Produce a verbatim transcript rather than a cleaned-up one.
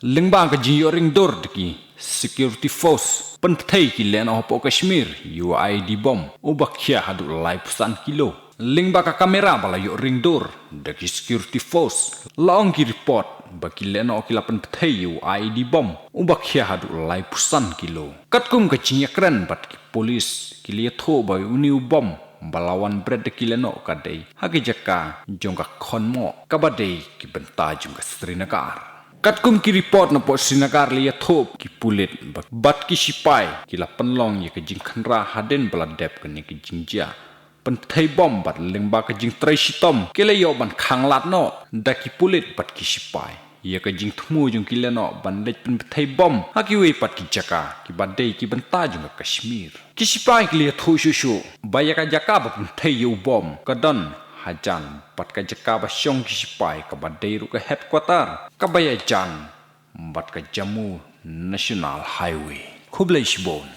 Lyngba ka jingïoh ring dur da ki security force, pynpthei ki lehnoh hapoh Kashmir ïa u I E D bom uba khia haduh laiphew san kilo. Lyngba ka kamera ba la ïoh ring dur da ki security force, la ong ki report ba ki lehnoh ki la pynpthei ïa u I E D bom uba khia haduh laiphew san kilo. Katkum ka jingïakren bad ki pulit, ki la ïathuh ba une u bom ba la wan bret da ki lehnoh ka dei ha ki jaka jong ka khonmoh kaba dei ki bynta jong ka Srinagar. Katkum ki report napoh Srinagar, la ïathuh ki pulit ba, bad ki sipai ki la pynlong ïa ka jingkhynra hadien ba la dep kane ka jingjia pynpthei bom, bad lyngba ka jingtrei shitom ki la ïoh ban khanglad noh da ki pulit bad ki sipai ïa ka jingthmu jong ki lehnoh ban leit pynpthei bom ha kiwei pat ki jaka kiba dei ki bynta jong ka Kashmir. Ki sipai ki la ïathuh shuh shuh ba ïa ka jaka ba pynpthei ïa u bom ka don hajan bad ka jaka ba shong ki sipai kaba dei ruh ka headquarter kaba ïajan bad ka Jammu National Highway. Khublei shibun.